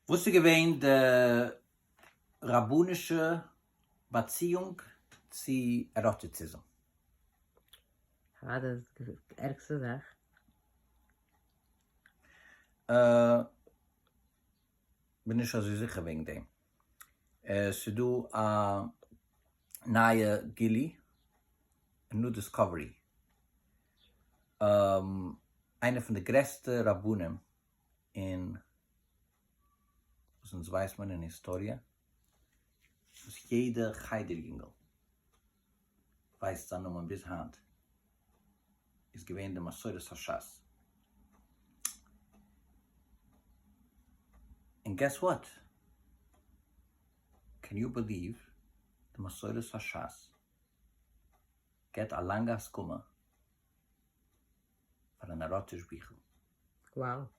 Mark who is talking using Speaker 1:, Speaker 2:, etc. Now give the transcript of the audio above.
Speaker 1: וואס איז געווען די רבנישע באציאונג צו eroticism?
Speaker 2: אוודאי איז די ערגסטע זאך.
Speaker 1: בין נישט אזוי זיכער וועגן דעם. ס'איז דא א נייע גילוי, א new discovery. איינער פון די גרעסטע רבנים אין וואס אונז ווייסט מען אין היסטאריע, וואס יעדע חדר יונגל ווייסט זיין נאמען ביז היינט, איז געווען די מסורת הש"ס. און guess what? Can you believe די מסורת הש"ס געט א לאנגע הסכמה פאר אן עראטיש ביכל.
Speaker 2: Wow.